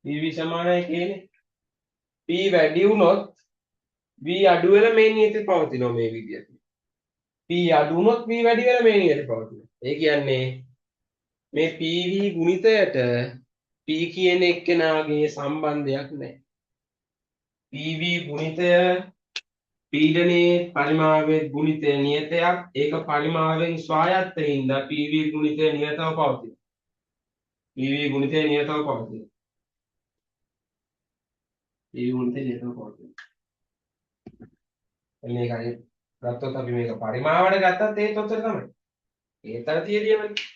PV සමානයි K නේ. P වැඩි වුණොත් V අඩු වෙලා මේ නියතේ පවතිනවා මේ විදියට. P අඩු වුණොත් V වැඩි වෙලා මේ නියතේ පවතිනවා. ඒ කියන්නේ මේ PV ගුණිතයට P කියන එක්කෙනාගේ සම්බන්ධයක් නැහැ. PV ගුණිතය පීඩනයේ පරිමාවයේ ගුණිතය නියතයක්. ඒක පරිමාවෙන් ස්වායත්ත හින්දා PV ගුණිතය නියතව පවතිනවා. PV ගුණිතය නියතව පවතිනවා. PV ගුණිතය නියතව පවතිනවා. මේක හරි ගත්තොත් අපි මේක පරිමාවට ගත්තත් ඒත් ඔච්චර තමයි. ඒත් අර තියරියමනේ.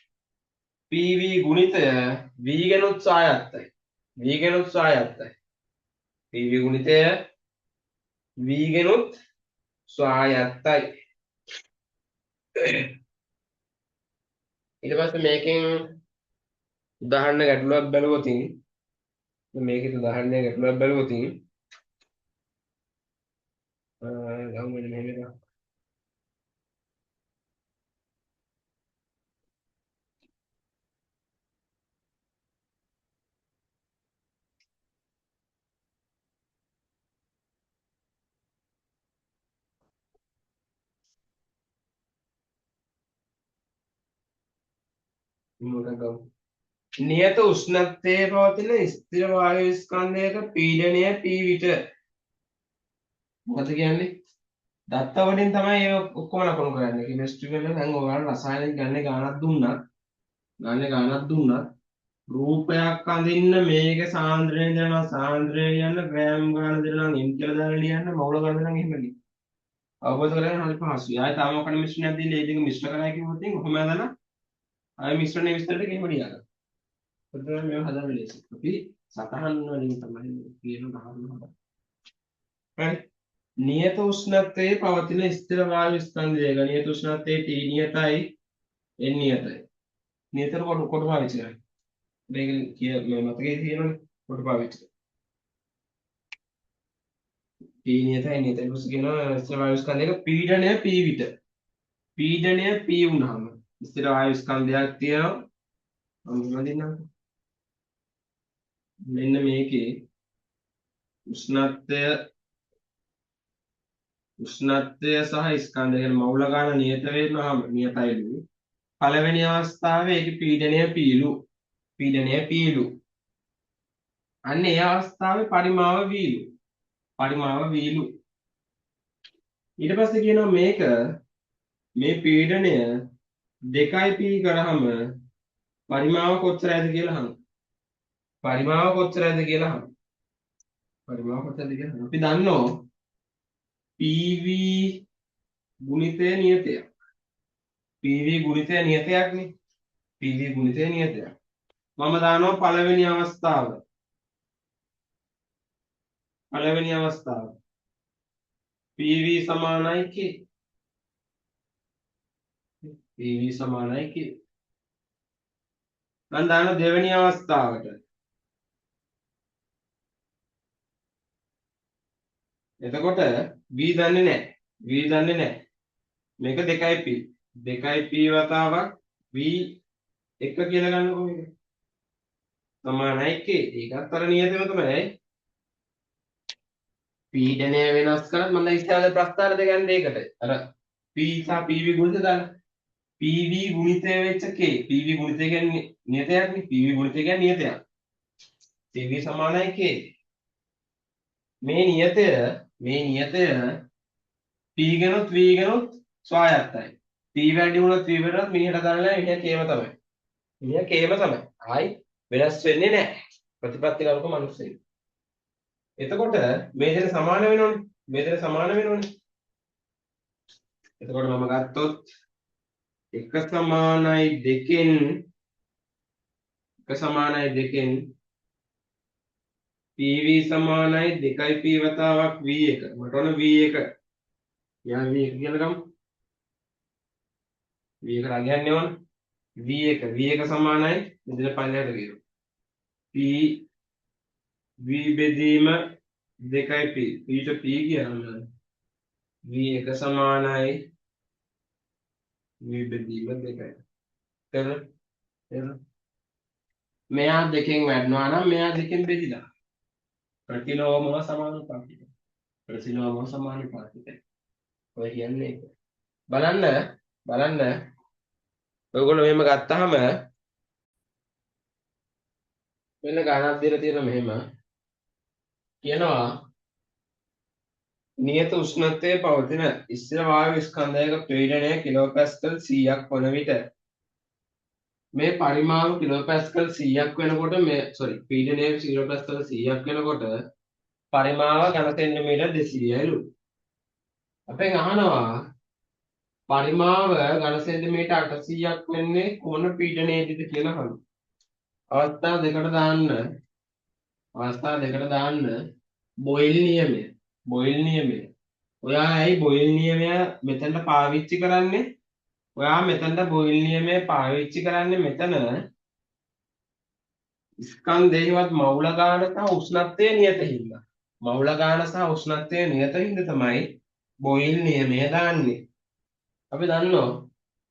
PV ගුණිතය V ගැනුත් ස්වායත්තයි. V ගැනුත් ස්වායත්තයි. PV ගුණිතය V ගැනුත් ස්වායත්තයි. ඊට පස්සේ මේකෙන් උදාහරණ ගැටලුවක් බැලුවොත් මේකේ උදාහරණ ගැටලුවක් බැලුවොත් ගමු මෙන්න මෙහෙම එකක්. මොකක් ගමු. නියත උෂ්ණත්වයේ පවතින ස්ථිර වායු ස්කන්ධයක පීඩනය P විට. මොකද කියන්නේ? දත්ත වලින් තමයි ඒ ඔක්කොම ලකුණු කරන්නේ. කෙමිස්ට්‍රි වල දැන් ඔයාලා රසායනික ගන්න ගානක් දුන්නත් ගන්න ගානක් දුන්නත් රූපයක් අඳින්න මේක සාන්ද්‍රණය දෙනවා සාන්ද්‍රණය ලියන්න ග්‍රෑම් ගාන දෙනවා නම් m කියලා දාලා ලියන්න මවුල ගන්න නම් එහෙම ලියන්න. අවබෝධ කරගන්න හරි පහසුයි. ආයෙ තාම මොකද මිශ්‍රණයක් දීලා ඒ දෙක මිශ්‍ර කරා කිව්වොත් ඉතින් ඔහොම ඇදලා ආයෙ මිශ්‍රණය විස්තර ටික එහෙම ලියා ගන්න. පොඩ්ඩක් මේව හදන්න ලේසි. අපි සටහන් වලින් තමයි කියන ගහන්න හදන්නේ. හරි. නියත උෂ්ණත්වයේ පවතින ස්ථිර වායු ස්කන්ධයක නියත උෂ්ණත්වයේ T නියතයි N නියතයි. නියතට කොට කොට පාවිච්චි කරන්නේ. මේක කිය මේ මතකයේ තියෙනවනේ කොට පාවිච්චි කරන්නේ. T නියතයි N නියතයි. ඊට පස්සේ කියනවා ස්ථිර වායු ස්කන්ධයක පීඩනය P විට. පීඩනය P වුණාම ස්ථිර වායු ස්කන්ධයක් තියෙනවා. මම දෙන්නම්. මෙන්න මේකේ උෂ්ණත්වය උෂ්ණත්වය සහ ස්කන්ධය කියන මවුල ගාන නියත වෙනවාම නියතයිලු. පළවෙනි අවස්ථාවේ ඒකේ පීඩනය පීලු. පීඩනය පීලු. අන්න ඒ අවස්ථාවේ පරිමාව වීලු. පරිමාව වීලු. ඊට පස්සේ කියනවා මේක මේ පීඩනය 2P කරාම පරිමාව කොච්චරයිද කියලා අහනවා. පරිමාව කොච්චරයිද කියලා අහනවා. පරිමාව කොච්චරද කියලා අහනවා. අපි දන්නවා PV ගුණිතය නියතයක්. PV ගුණිතය නියතයක් නේ. PV ගුණිතය නියතයක්. මම දානවා පළවෙනි අවස්ථාව. පළවෙනි අවස්ථාව. PV සමානයි K. PV සමානයි K. මම දානවා දෙවෙනි අවස්ථාවට. එතකොට V දන්නේ නැහැ. V දන්නේ නැහැ. මේක 2P. 2P වතාවක් V එක කියලා ගන්නකො මේක. සමානයි K. ඒකත් අර නියතම තමයි. පීඩනය වෙනස් කරත් මම දැන් ඉස්සරහට ප්‍රස්තාර දෙක ගන්න ඒකට. අර P සහ PV ගුණිත දාලා. PV ගුණිතය වෙච්ච K. PV ගුණිතය කියන්නේ නියතයක් නේ. PV ගුණිතය කියන්නේ නියතයක්. PV සමානයි K. මේ නියතය P ගෙනොත් V ගෙනොත් ස්වායත්තයි. P වැඩි වුණොත් V වැඩි වුණොත් මිනිහට දාන්න නැහැ. මිනිහා Kම තමයි. මිනිහා Kම තමයි. ආයි වෙනස් වෙන්නේ නැහැ. ප්‍රතිපත්ති ගරුක මිනිස්සෙක්. එතකොට මේ දෙක සමාන වෙනවනේ. මේ දෙක සමාන වෙනවනේ. එතකොට මම ගත්තොත් 1 සමානයි 2න් 1 සමානයි 2න් PV සමානයි 2P වතාවක් V1. මට ඕන V1. යා V1 කියලා ගමු. V1 රගයන්න ඕන. V1 V1 සමානයි මෙතන පල්ලෙහාට කියනවා. P V බෙදීම 2P. P ට P කියනවා V1 සමානයි V බෙදීම 2යි. තේරුණා? තේරුණා? මෙයා දෙකෙන් වැඩනවා නම් මෙයා දෙකෙන් බෙදිලා. ප්‍රතිලෝමව සමානුපාතිකයි. ප්‍රතිලෝමව සමානුපාතිකයි. ඔය කියන්නේ ඒක. බලන්න බලන්න ඔයගොල්ලෝ මෙහෙම ගත්තාම මෙන්න ගානක් දීලා තියෙනවා මෙහෙම කියනවා නියත උෂ්ණත්වයේ පවතින ස්ථිර වායු ස්කන්ධයක පීඩනය කිලෝපැස්කල් 100ක් වන විට මේ පරිමාව කිලෝපැස්කල් 100ක් වෙනකොට මේ සෝරි පීඩනය කිලෝපැස්කල් 100ක් වෙනකොට පරිමාව ඝන සෙන්ටිමීටර් 200යිලු. අපෙන් අහනවා පරිමාව ඝන සෙන්ටිමීටර් 800ක් වෙන්නේ කොන පීඩනයේදීද කියලා අහනවා. අවස්ථා දෙකට දාන්න අවස්ථා දෙකට දාන්න බොයිල් නියමය. බොයිල් නියමය. ඔයා ඇයි බොයිල් නියමය මෙතනට පාවිච්චි කරන්නේ? ඔයා මෙතනට බොයිල් නියමය පාවිච්චි කරන්නේ මෙතන ස්කන්ධේවත් මවුල ගාන සහ උෂ්ණත්වය නියත හින්දා. මවුල ගාන සහ උෂ්ණත්වය නියත හින්දා තමයි බොයිල් නියමය දාන්නේ. අපි දන්නවා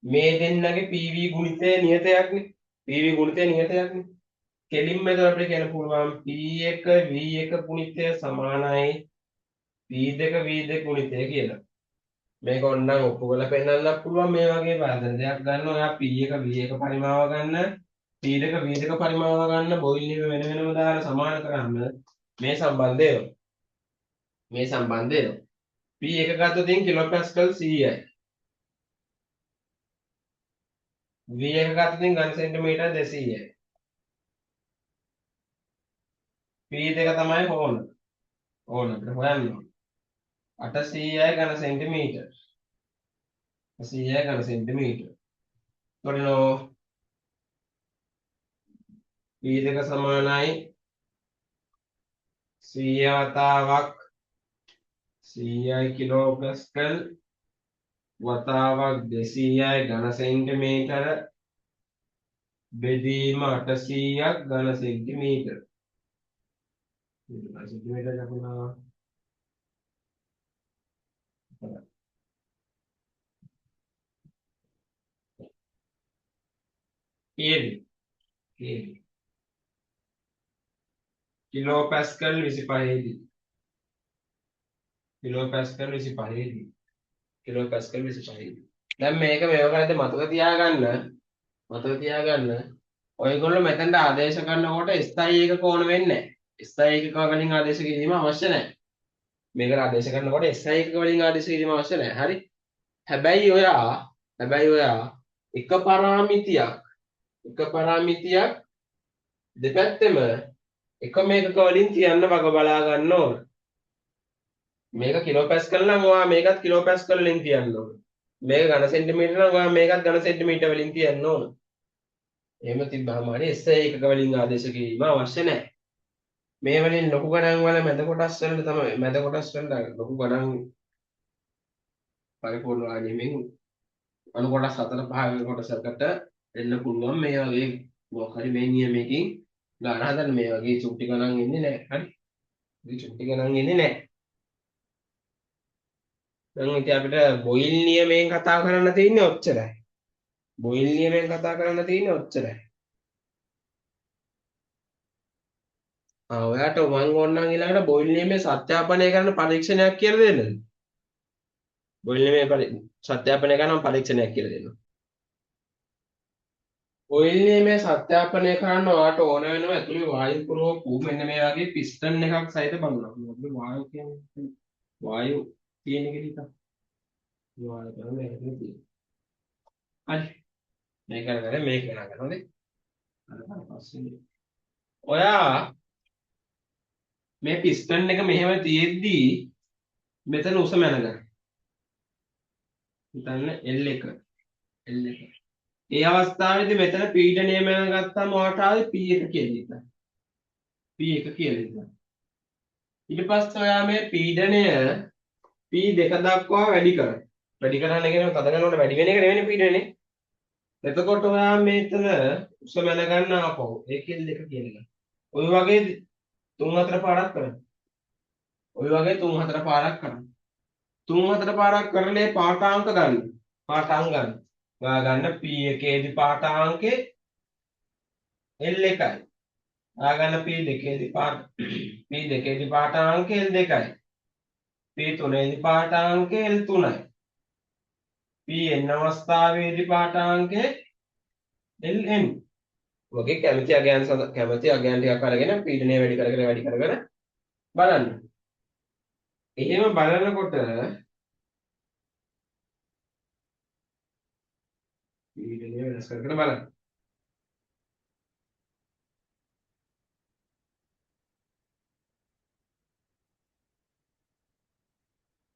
මේ දෙන්නගේ PV ගුණිතය නියතයක්නේ. PV ගුණිතය නියතයක්නේ. කෙලින්ම එතන අපිට කියන්න පුළුවන් P1 V1 ගුණිතය සමානයි P2 V2 ගුණිතය කියලා. මේක ඕනනම් ඔප්පු කරලා පෙන්නන්නත් පුළුවන්. මේ වගේ වර්ධන දෙයක් ගන්න ඔයා P1 V1 පරිමාව ගන්න P2 V2 පරිමාව ගන්න බොයිල් නියම වෙන වෙනම දාලා සමාන කරාම මේ සම්බන්ධය එනවා. මේ සම්බන්ධය එනවා. P1 ගත්තොත් කිලෝපැස්කල් 100යි. V1 ගත්තොත් ඝන සෙන්ටිමීටර් 200යි. P2 තමයි ඕන. ඕන අපිට හොයන්න ඕන. 800යි ඝන සෙන්ටිමීටර්. 800යි ඝන සෙන්ටිමීටර්. එතකොට P2 සමානයි 100 වතාවක් 100යි කිලෝපැස්කල් වතාවක් 200යි ඝන සෙන්ටිමීටර බෙදීම 800ක් ඝන සෙන්ටිමීටර. ඝන සෙන්ටිමීටර ලැබුණා. කීයද? කීයද? කිලෝපැස්කල් 25 දී. කිලෝ පැස්කල් 25 දී. කිලෝ පැස්කල් 25 දී. දැන් මේක මේව කරද්දී මතක තියාගන්න. මතක තියාගන්න. ඔයගොල්ලෝ මෙතනට ආදේශ කරනකොට SI එකක ඕන වෙන්නේ නැහැ. SI එකක වලින් ආදේශ කිරීම අවශ්‍ය නැහැ. මේකට ආදේශ කරනකොට SI එකක වලින් ආදේශ කිරීම අවශ්‍ය නැහැ. හරි. හැබැයි ඔයා එක පරාමිතියක් දෙපැත්තෙම එකම එකක වලින් තියන්න වග බලා ගන්න ඕන. මේක කිලෝ පැස්කල් නම් ඔයා මේකත් කිලෝ පැස්කල් වලින් තියන්න ඕන. මේක ඝන සෙන්ටිමීටර නම් ඔයා මේකත් ඝන සෙන්ටිමීටර වලින් තියන්න ඕන. එහෙම තිබ්බහම හරි SI එකක වලින් ආදේශ කිරීම අවශ්‍ය නැහැ. මේ වලින් ලොකු ගණන් වල මැද කොටස් වලට තමයි මැද කොටස් වලට ලොකු ගණන් පරිපූර්ණ වාගේමින් අණු කොටස් 4 5 කොටසකට එන්න පුළුවන්. මේ වගේ මොකක් හරි මේ නියමයකින් ගාන හදන්න. මේ වගේ චුට්ටි ගණන් එන්නේ නැහැ. හරි. මේ චුට්ටි ගණන් එන්නේ නැහැ. දැන් ඉතින් අපිට බොයිල් නියමයෙන් කතා කරන්න තියෙන්නේ ඔච්චරයි. බොයිල් නියමයෙන් කතා කරන්න තියෙන්නේ ඔච්චරයි. ඔයාට මං ඕනනම් ඊළඟට බොයිල් නියමයේ සත්‍යාපනය කරන පරීක්ෂණයක් කියලා දෙන්නද? බොයිල් නියමයේ සත්‍යාපනය කරන පරීක්ෂණයක් කියලා දෙන්න. බොයිල් නියමයේ සත්‍යාපනය කරන්න ඔයාට ඕන වෙනවා ඇතුලේ වායු පුරවපු මෙන්න මේ වගේ පිස්ටන් එකක් සහිත බඳුනක්. මොකද වායු කියන්නේ වායු තියෙන එක ටිකක්. වායු තමයි මේක තියෙන්නේ. හරි. මේක කරගෙන මේක කරගන්න හොඳේ. අර පස්සේ ඔයා මේ පිස්ටන් එක මෙහෙම තියෙද්දි මෙතන උස මැනගන්න. හිතන්න L1. L1. ඒ අවස්ථාවේදී මෙතන පීඩනය මැනගත්තාම ඔයාට ආවේ P1 කියලා හිතන්න. P1 කියලා හිතන්න. ඊට පස්සේ ඔයා මේ පීඩනය P2 දක්වා වැඩි කරන්න. වැඩි කරන්න කියන්නේ තද කරනකොට වැඩි වෙන එක නෙවෙයි පීඩනය. එතකොට ඔයා මෙතන උස මැනගන්න ආපහු ඒක L2 කියන එක. ඔය වගේ 3-4 පාරක් කරන්න. ඔය වගේ 3-4 පාරක් කරන්න. 3-4 පාරක් කරලා පාඨාංක ගන්න. පාඨාංක ගන්න. ඔයා ගන්න P1 දී පාඨාංකේ L1යි. ඔයා ගන්න P2 දී P2 දී පාඨාංකේ L2යි. P3 දී පාඨාංකේ L3යි. Pn අවස්ථාවේදී පාඨාංකේ Ln. වගේ කැමති අගයන් ටිකක් අරගෙන පීඩනය වැඩි කර කර වැඩි කර කර බලන්න. එහෙම බලනකොට පීඩනය වෙනස් කර කර බලන්න.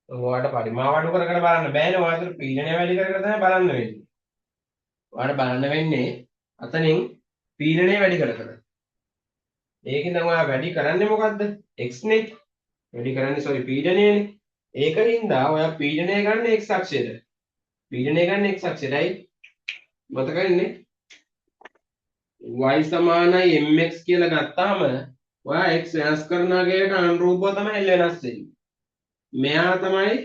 ඔයාට පරිමාව අඩු කර කර බලන්න බෑනේ. ඔයාට පීඩනය වැඩි කර කර තමයි බලන්න වෙන්නේ. ඔයාට බලන්න වෙන්නේ අතනින් පීඩනය වැඩි කර කර. ඒකෙන් දැන් ඔයා වැඩි කරන්නේ මොකද්ද? x නේ. වැඩි කරන්නේ සෝරි පීඩනයනේ. ඒක හින්දා ඔයා පීඩනය ගන්න x අක්ෂයට. පීඩනය ගන්න x අක්ෂයටයි. මතකයිනේ? y සමානයි mx කියලා ගත්තාම ඔයා x වෙනස් කරන අගයට අනුරූපව තමයි l වෙනස් වෙන්නේ. මෙයා තමයි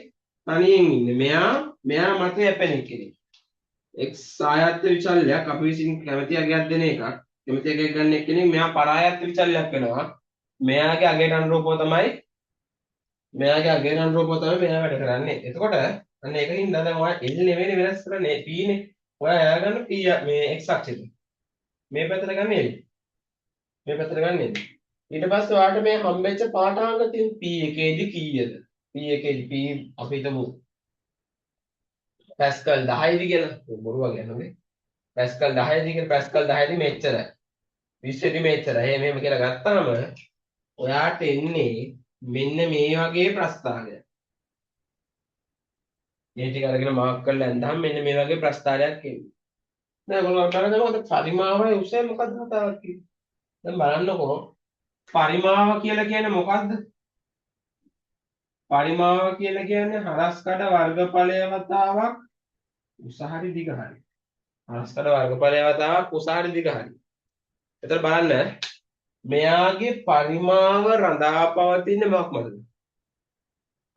තනියෙන් ඉන්නේ. මෙයා මත යැපෙන කෙනෙක්. x ආයත්ත විචල්‍යයක් අපි විසින් කැමති අගයක් දෙන එකක්. කැමති අගයක් ගන්න එක්කෙනෙක් මෙයා පරායත්ත විචල්‍යයක් වෙනවා. මෙයාගේ අගයට අනුරූපව තමයි මෙයා වැඩ කරන්නේ. එතකොට අන්න ඒක හින්දා දැන් ඔයා L නෙවෙයි වෙනස් කරන්නේ P නේ. ඔයා එයා ගන්න P මේ x අක්ෂෙට. මේ පැත්තට ගන්න L. මේ පැත්තට ගන්න L. ඊට පස්සේ ඔයාට මේ හම්බෙච්ච පාඨාංක තියෙන P එකේදී කීයද? P එකේදී P අපි හිතමු පැස්කල් 10යිද කියලා. බොරුවක් කියන්නේ. පැස්කල් 10යිද කියලා පැස්කල් 10යිද මෙච්චරයි. 20 දී මෙච්චරයි. එහෙම එහෙම කියලා ගත්තාම ඔයාට එන්නේ මෙන්න මේ වගේ ප්‍රස්ථාරයක්. මේ ටික අරගෙන මාක් කරලා ඇඳහම මෙන්න මේ වගේ ප්‍රස්ථාරයක් එන්නේ. දැන් ඔයගොල්ලෝ බලන්න මොකද පරිමාවයි උසයි මොකද්ද කතාවක් කියන්නේ? දැන් බලන්නකෝ පරිමාව කියලා කියන්නේ මොකද්ද? පරිමාව කියලා කියන්නේ හරස්කඩ වර්ගඵලය වතාවක් උස හරි දිග හරි. හරස්කඩ වර්ගඵලය වතාවක් උස හරි දිග හරි. එතකොට බලන්න මෙයාගේ පරිමාව රඳා පවතින්නේ මොකක් මතද?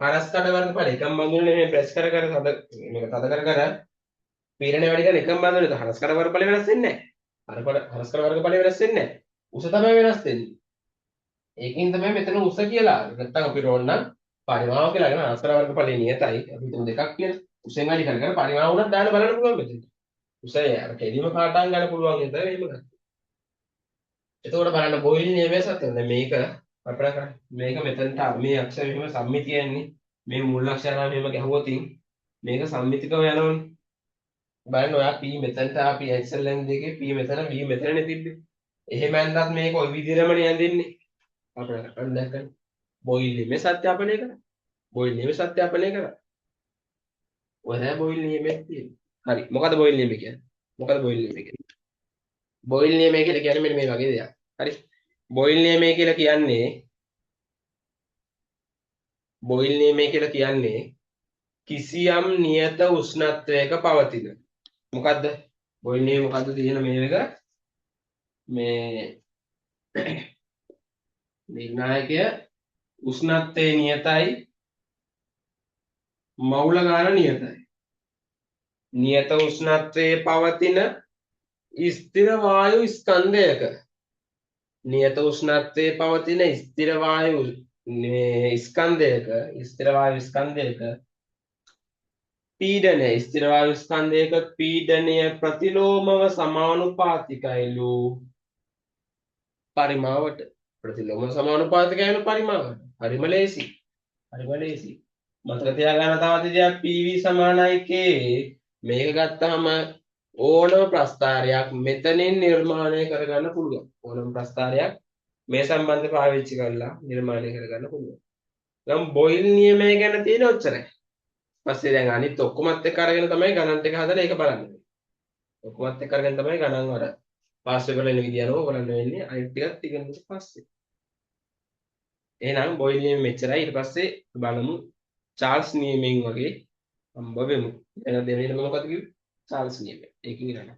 හරස්කඩ වර්ගඵල එකම බඳුනේ මේ ප්‍රෙස් කර කර තද මේක තද කර කර පීඩනය වැඩි කරන එකම බඳුනේ. හරස්කඩ වර්ගඵලය වෙනස් වෙන්නේ නැහැ. හරස්කඩ වර්ගඵලය වෙනස් වෙන්නේ නැහැ. උස තමයි වෙනස් වෙන්නේ. ඒකෙන් තමයි මෙතන උස කියලා ආවේ. නැත්තම් අපිට ඕන නම් පරිමාව කියලා ගන්න අස්තර වර්ගඵලයේ නියතයි. අපි හිතමු දෙකක් කියලා. උසෙන් වැඩි කර කර පරිමාව උනත් දාන්න බලන්න පුළුවන් මෙතන. උසය අර කෙලිම කාටාන් ගන්න පුළුවන් නේද? එහෙම ගන්න. එතකොට බලන්න බොයිල් නියමය සත්‍ය. දැන් මේක කල්පනා කරන්න. මේක මෙතනට මේ අක්ෂර මෙහෙම සම්මිතියන්නේ. මේ මුල් අක්ෂර නම් මෙහෙම ගැහුවොත් මේක සම්මිතිකව යනවනේ. බලන්න ඔයා P මෙතනට අපි XL length දෙකේ P මෙතන V මෙතනනේ තිබ්බේ. එහෙම ඇන්දත් මේක ඔය විදිහටමනේ ඇඳෙන්නේ. අපිට අන්න දැක්කනේ. බොයිල් නියමය සත්‍යාපනය කරා. බොයිල් නියමය සත්‍යාපනය කරා. ඔය තමයි බොයිල් නියමයක් තියෙන්නේ. හරි. මොකද බොයිල් නියමය කියන්නේ? මොකද බොයිල් නියමය කියන්නේ? බොයිල් නියමය කියලා කියන්නේ මෙන්න මේ වගේ දෙයක්. හරි. බොයිල් නියමය කියලා කියන්නේ බොයිල් නියමය කියලා කියන්නේ කිසියම් නියත උෂ්ණත්වයක පවතින. මොකද්ද? බොයිල් නියමය මොකද්ද තියෙන මේ එක? මේ නිර්ණායකය උෂ්ණත්වයේ නියතයි, මවුල ගාන නියතයි. නියත උෂ්ණත්වයේ පවතින ස්ථිර වායු ස්කන්ධයක, නියත උෂ්ණත්වයේ පවතින ස්ථිර වායු ස්කන්ධයක, ස්ථිර වායු ස්කන්ධයක පීඩනය, ස්ථිර වායු ස්කන්ධයක පීඩනය ප්‍රතිලෝමව සමානුපාතිකයිලු පරිමාවට. ප්‍රතිලෝම සමානුපාතිකයිලු පරිමාවට. හරිම ලේසි. හරිම ලේසි. මතක තියාගන්න තවත් දෙයක්, PV සමානයි K. මේක ගත්තාම ඕනම ප්‍රස්ථාරයක් මෙතනින් නිර්මාණය කරගන්න පුළුවන්. ඕනම ප්‍රස්ථාරයක් මේ සම්බන්ධ පාවිච්චි කරලා නිර්මාණය කරගන්න පුළුවන්. නම් බොයිල් නියමය ගැන තියෙන ඔච්චරයි. පස්සේ දැන් අනිත් ඔක්කොමත් එක්ක අරගෙන තමයි ගණන් ටික හදලා ඒක බලන්න වෙන්නේ. ඔක්කොමත් එක්ක අරගෙන තමයි ගණන් අර පාස් පේපර් එන විදිය අනුව බලන්න වෙන්නේ. අනිත් ටිකත් ඉගෙන ගන්න පස්සේ. එහෙනම් බොයිල් නියමය මෙච්චරයි. ඊට පස්සේ බලමු චාල්ස් නියමයෙන් වගේ හම්බ වෙමු. එහෙනම් දෙවෙනිට මම මොකද කිව්වේ? චාල්ස් නියමය. ඒකෙන් ඉරන්න.